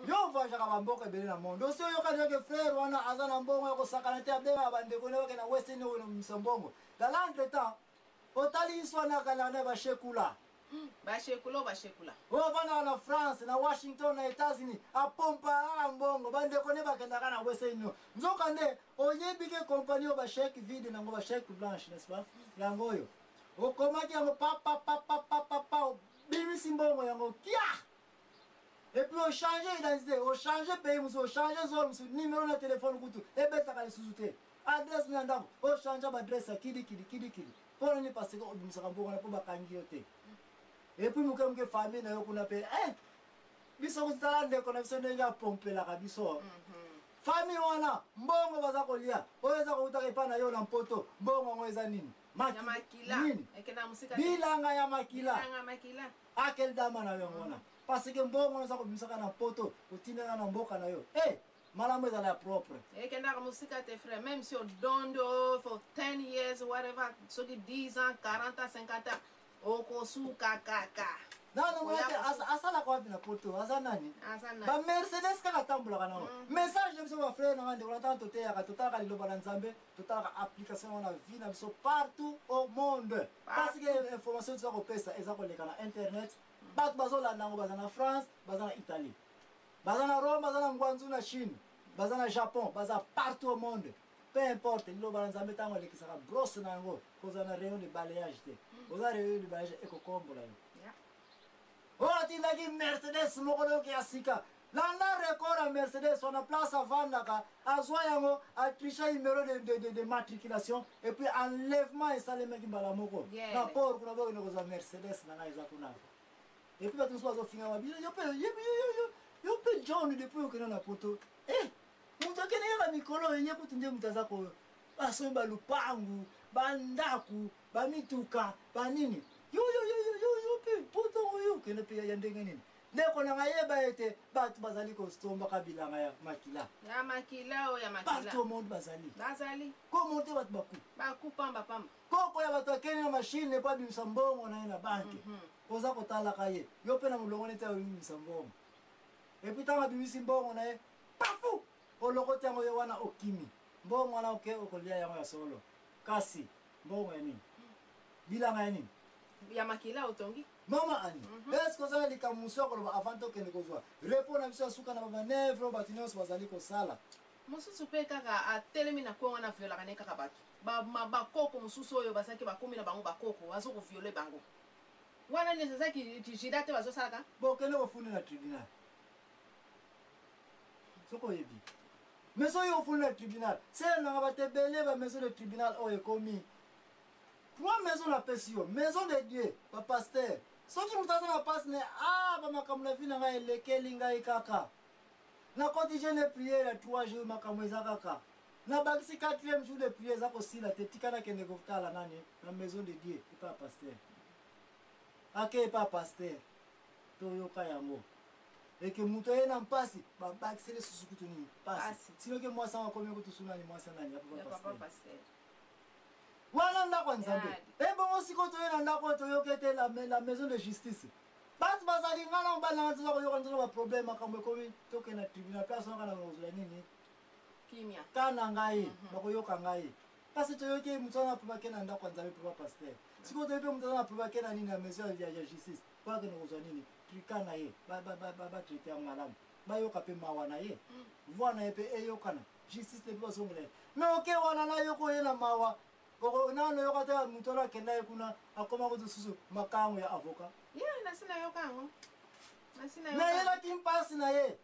Yo ovoyageaka bamboka ebele na monde, osi oyoka deja ke frère wana aza na mbongo ya kosakana te, abengaka bandeko ne bakende na Western Union kobimisa mbongo. Dans l'entretemps, otali histoire na akandaka na bashekula. Bashekula o bashekula. Oyo avandaka na France, na Washington, na Etats-Unis, apompaka kaka mbongo, bandeko ne bakendaka na Western Union. Nzokande, oyebi ke compagnie oyo ba chèque vide nango, ba chèque blanche, n'est-ce pas? Yango oyo. Okomaki yango pa pa pa pa pa pa pa, obimisi mbongo yango kia! Et puis ochange identité, ochange pays mosusu, ochange zone mosusu, numéro na téléphone kutu ebetaka lisusu te. Adresse na ndako, ochange ba adresse ya kidi kidi kidi kidi. Mpo nini? Parce que obimisaka mbongo wana mpo bakangi yo te. Et puis moke moke famille na yo kuna mpe eh, biso kotala ndeko na biso ndenge apompelaka biso. Famille wana mbongo baza kolia oyo eza koutaka epai na yo na mpoto, mbongo yango eza nini? Ya makila. Nini? Ekenda mosika te. Bilanga ya makila. Bilanga ya makila. Akeldama na yo yango wana. Parce que mbongo wana oza kobimisaka na mpoto, otindaka na mboka na yo. Eh, malamu ezala ya propre. Ekendaka mosika te frère, même si odondo for 10 years whatever, soki 10 ans, 40 ans, 50 ans, okosuka kaka. Nano Oya mwana te, kosuka. asalaka wapi na poto? Aza nani? Aza nani? Ba Mercedes kaka atambolaka nango. Message na biso ba frère na nga ndeko na ntango toteyaka, totalaka liloba na Nzambe, totalaka application yango na vie na biso partout au monde. Parce que information toza kopesa eza koleka na internet. Bato bazolanda yango, baza na France, baza na Italie, baza na Rome, baza na Guangzhou na Chine, baza na Japon, baza partout au monde. Peu importe, liloba na Nzambe ntango alekisaka brosse na yango, kozala na rayon de balayage te. Oza rayon de balayage ekokombola yo. Oyo atindaki Mercedes moko noki ya sika. Landa record ya Mercedes wana, place avandaka, azwa yango, atricha numéro de matriculation et puis enlèvement esalemaki mbala moko. Na port kuna bokende kozwa Mercedes na ngai eza kuna. Et puis bato mosusu bazofinga ba bino, yo pe, yo, yo, yo, yo, yo pe John depuis okende na poto. Moto akende kaka mikolo ye kutu nde moto aza ko basombi ba lupangu, ba ndaku, ba mituka, ba nini. Yo, yo, yo, yo, yo, yo pe poto oyo okende pe ya ndenge nini? Ndeko na ngai yeba ete bato bazali kosombaka bilanga ya makila. Ya makila oyo ya makila. Partout au monde bazali. Bazali. Komonte bato baku. Baku pamba pamba. Koko ya bato akende na machine po abimisa mbongo na ye na banque. Oza kotalaka ye. Yo pe na molongo neti abimisa mbongo. Et puis tango abimisi mbongo na ye, pafu! Olokoti yango yo wana okimi. Mbongo wana oke okolia yango ya solo. Kasi mbongo ya nini? Bilanga ya nini? Ya makila otongi. Mama Annie, est-ce que oza na likambo mosusu ya koloba avant tokende kozwa repos na biso ya suka na ba manœuvre oyo bato nyonso bazali kosala? Mosusu pe kaka atelemi na coin wana aviolaka ne kaka bato. Ba, ma, bakoko mosusu oyo bazalaki bakomi na bango bakoko, bazo koviole bango. Wana nyonso eza ki juda te bazosalaka? Bokende kofunda na tribunal. Soki oyebi. Mais soki ofunda na tribunal, sela nanga bato ebele ba maison de tribunal oyo ekomi. Trois maisons napesi yo, maison de Dieu, ba pasteur. Soki moto aza na pasi na ye, ba makambo na vie na ngai elekeli ngai kaka. Nakoti jeûne et prière ya 3 jours, makambo eza kaka. Nabakisi 4e jour de prière eza kosila te, tika nakende kotala nani na maison de Dieu epa ya pasteur. Ake epa ya pasteur, toyoka yango. Eke moto aye na mpasi, babakiseli lisusu kutu nini? Pasi. Pasi. Sinoki mwasi yango akomi kutu su nani, mwasi nani ya papa Ya papa pasteur. pasteur. Wana ndako ya Nzambe. Yadi. E bongo sikoyo toye na ndako oyo toyoki ete la maison de justice. Bato bazali nga na mobali na nga toza koyoka toza ba problème, makambo ekomi tokende na tribunal, place wana kaka na kozwa nini? Kimia. Ka na ngai, bakoyoka ngai. Parce que toyoki moto wana mpe bakende na ndako ya Nzambe papa pasteur. Sikoyo toyoki mpe moto wana mpe bakende na nini na maison ya justice. Po akende kozwa nini? Trika na ye, ba traiter yango malamu. Bayoka mpe mawa na ye. Voix na ye mpe eyokana. Justice mpe bazongela ye. Mais oke wana na yoko ye na mawa. Oko nano yoka te moto wana akenda ye kuna, akoma kutu susu makango ya avocat. Ye, nasi nayoka yango. Nasi nayoka. Mais ayelaki mpasi na ye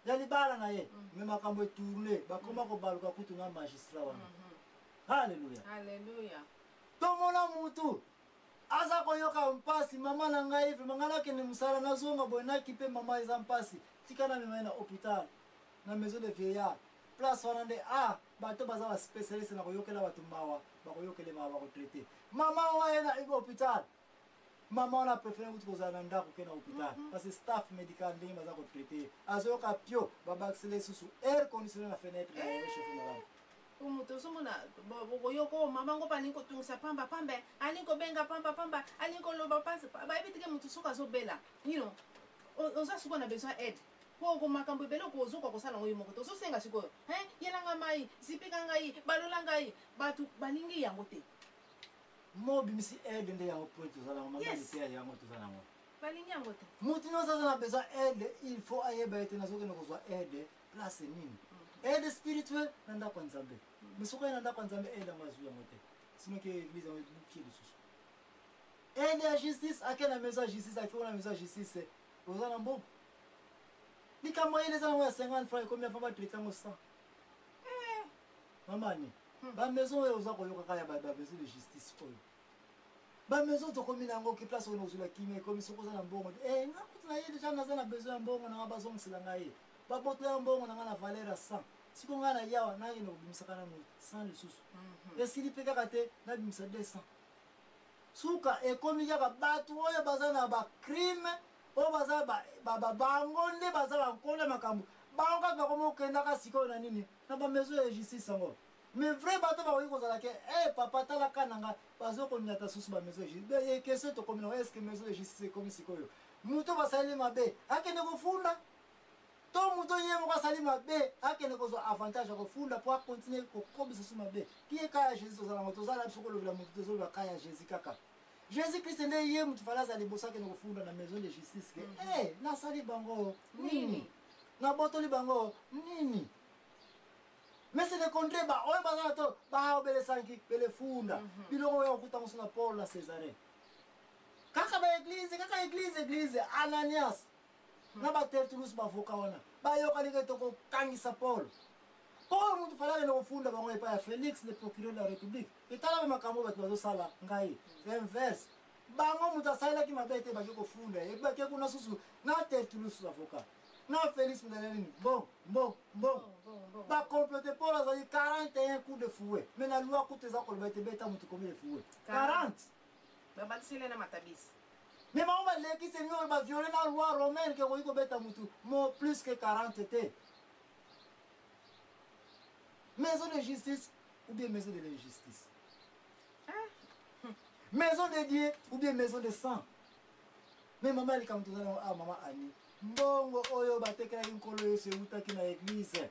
ya libala na ye. Mais makambo etourne, bakoma kobaluka kutu na magistrat wana. Alléluia. Alléluia. Tomona mutu aza koyoka mpasi, mama na ngai vraiment ngai nakende mosala nazonga boye nakipe mama eza mpasi, tika namema ye na hôpital na maison de vieillard. Place wana nde, bato baza ba spécialiste na koyokela bato mawa, bakoyokele mawa, bakotraite. Mama wana ye na hôpital. Mama wana préféré kutu kozala na ndako ke na hôpital. Parce que staff médical ndenge baza kotraite ye. Azoyoka pio, babakisele susu air conditionné na fenêtre na ye, chauffe malamu. Po moto ozomona, bokoyoka oyo mama ngo alingi kotungisa pamba pamba, alingi kobenga pamba pamba, alingi koloba pasi, bayebi te ke moto soki azobela, oza sikoyo na besoin aide. Po makambo ebele okozoka kosala yango yo moko te. Ozosenga sikoyo, hein, yela nga mai, zipika ngai, balola ngai. Bato balingi yango te. Mo obimisi aide nde yango point toza nango, mama. Liteya yango toza nango. Balingi yango te. Motu nyonso aza na besoin aide, il faut ayeba ete nazokende kozwa aide place nini. Aide spirituelle na ndako ya Nzambe. Mais soki aye na ndako ya Nzambe, aide yango azwi yango te, sino ke église yango ebuki lisusu. Aide ya justice, ake na maison ya justice, ake kuna maison ya justice, oza na mbongo, likambo ayele eza nango ya 50 francs, ekomi afa batraite yango 100. Mamani, bamaison oyo oza koyoka kaka ya bamaison de justice oyo, bamaison tokomi na yango ke place oyo ozwela kimia ekomi soki oza na mbongo te. Nga kutu na ye deja naza na besoin ya mbongo nanga, bazongisela ngai, babotola ya mbongo na ngai na valeur ya 100. Siko ngai na yawa nakende kobimisaka nano 100 lisusu, esili mpe kaka te, nabimisa 200. Suka ekomi kaka bato oyo baza na bacrime, oyo baza bango nde baza bankolo ya makambo, bango kaka bakomi okendaka sikoyo na nini, na bamaison ya justice yango. Mais vrai, bato bakoki kozala ke papa, talaka na nga, bazokonyata susu bamaison ya justice. Question tokomi nango, est ce que maison de justice ekomi sikoyo moto basaleli mabe akende kofunda, to moto ye moko asali mabe akende kozwa avantage ya kofunda mpo akontinue kokobisa su mabe? Kiye ka ya Jésus toza nango, toza na biso kolobela motu, tozoloba ka ya Jésus kaka. Jésus Christ nde ye motu fala aza liboso akende kofunda na maison de justice ke nasali bango nini, nabotoli bango nini? Mais c'est le contraire. Baoyo baza na to baobelesanki bele funda biloko oyo okuta mosu na Paul na Césarée, kaka baeglise, kaka église, église. Ananias na batertulus, bavoka wana bayokani ke tokokangisa Paul. Paul mutu fala akende kofunda bango epai ya Félix, le procureur de la République, etala makambo oyo bato bazosala ngai. Inverse, bango moto asalelaki mabe te, bake kofunda ye, bake kuna susu na Tertulus avocat na Félix moto alia nini, bon bon bon, bacomplote. Paul azali 41 coup de fouet, mais na loi kutu eza koloba ete beta moto combien de fouet? 40. Babakiseli na matabisi. Mais bango balekisi oyo baviole na loi romaine ke okoki kobeta motu mo plus que 40 te. Maison de justice ou bien maison de l'injustice, maison de Dieu ou bien maison de sang? Mais mama, likambo toza nango, ah mama Ani, mbongo oyo batekelaki Nkolo Yesu eutaki na église.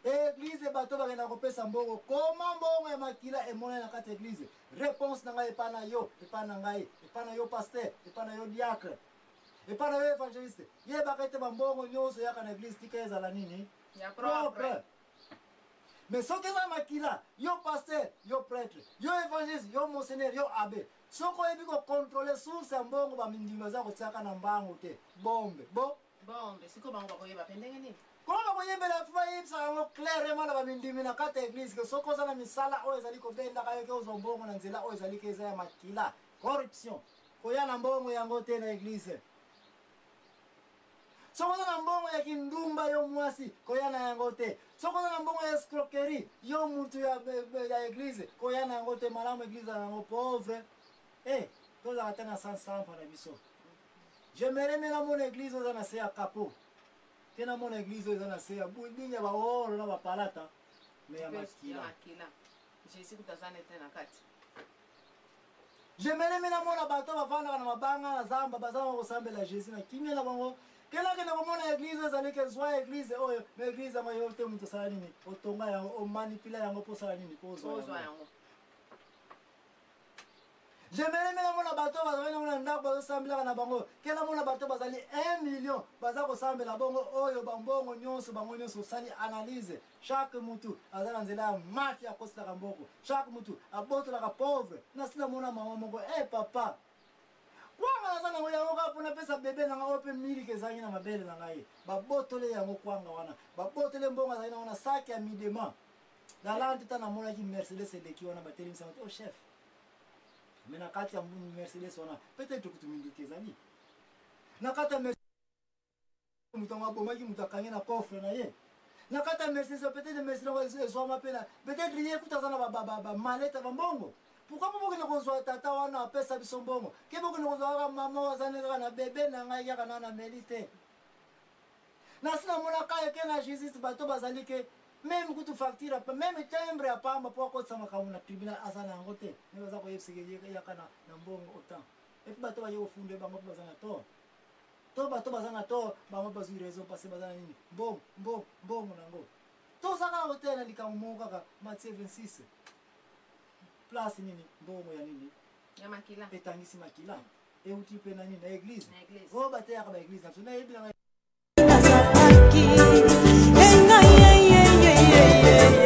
Église, bato bakenda kopesa mbongo, koma mbongo ya makila emonani na kati ya église? Réponse na ngai epa na yo, epa na ngai, epa na yo pasteur, epa na yo diacre, epa na yo évangéliste, yebaka ete bambongo nyonso eyaka na église, tika ezala nini? Ya propre. Mais soki eza makila, yo pasteur, yo prêtre, yo évangéliste, yo monseigneur, yo abbé, soki oyebi kocontrôle source ya mbongo, bamindimi baza kotiaka na mbangu te, bombe bo Bombe, sikoyo bango bakoyeba mpe ndenge nini? Koma bakoyebela, fo bayebisaka yango clairement na bamindimi na kati ya église ke soki oza na misala oyo ezali kobendaka yo ke ozwa mbongo na nzela oyo ezali ke eza ya makila, corruption, koya na mbongo yango te na église. Soki oza na mbongo ya kindumba, yo mwasi, koya na yango te. Soki oza na mbongo ya escroquerie, yo mutu ya église, koya na yango te. Malamu église na yango pauvre, tozalaka te na sans sampa na biso. J'aimerais me namona église oyo eza na se ya capot te, namona église oyo eza na se ya building ya baoro na bapalata, mais ya ya makila. Makila, Jésus kutu aza nete na kati. J'aimerais me namona bato bavandaka na mabanga na zamba, baza na kosambela Jésus na kimia na bango, kelakende komona église ezali ke zwa église oyo, mais église yango yo te moto osala nini, otonga yango, omanipula yango mpo osala nini, mpo ozwa ozwa yango. Yango. J'aimerais me namona bato bazali nango na ndako, bazosambelaka na bango, ke namona bato bazali 1 million baza kosambela bongo, oyo bambongo nyonso, bango nyonso osali analyse, chaque mutu aza na nzela ya mafia, akoselaka mbongo, chaque mutu abotolaka pauvre. Nasi namona mama moko, papa, kwanga naza nango yango kaka mpona pesa bebe na ngai oyo mpe miliki ezalaki na mabele na ngai, babotole yango kwanga wana, babotole mbongo azalaki nango na saki ya midema. Nalandi ta namonaki Mercedes eleki wana, batelemisanga te, o chef, mais na kati ya Mercedes wana peut-être kutu minduki ezali na kati ya moto yango abomaki moto, akangi na coffre na ye na kati ya Mercedes. Peut-être Mercedes yango ezwama mpe na peut-être ye kutu aza na bamalete ya bambongo. Pourquoi mpo bokende kozwa tata wana apesa biso mbongo, ke bokende kozwa kaka mama oyo aza kaka na bebe na ngai, kaka na nameli te? Nasi namonaka eke na justice bato bazali ke même kutu facture, même timbre ya pamba mpo akotisa makambo na tribunal aza na yango te, me baza koyebisaka yaka na mbongo autant. Et puis bato baye kofunda bango mpe baza na tort. To bato baza na tort, bango bazwi raison parce baza na nini? Mbongo, mbongo, mbongo nango. Toza kaka koteya na likambo moko kaka Matthieu 26. Place nini? Mbongo ya nini? Ya makila. Etangisi makila. Euti mpe na nini? Na église. Na église. Oyo bateyaka ba église na biso nayebi na Nazalaki, engai, ye, ye, ye, ye, ye.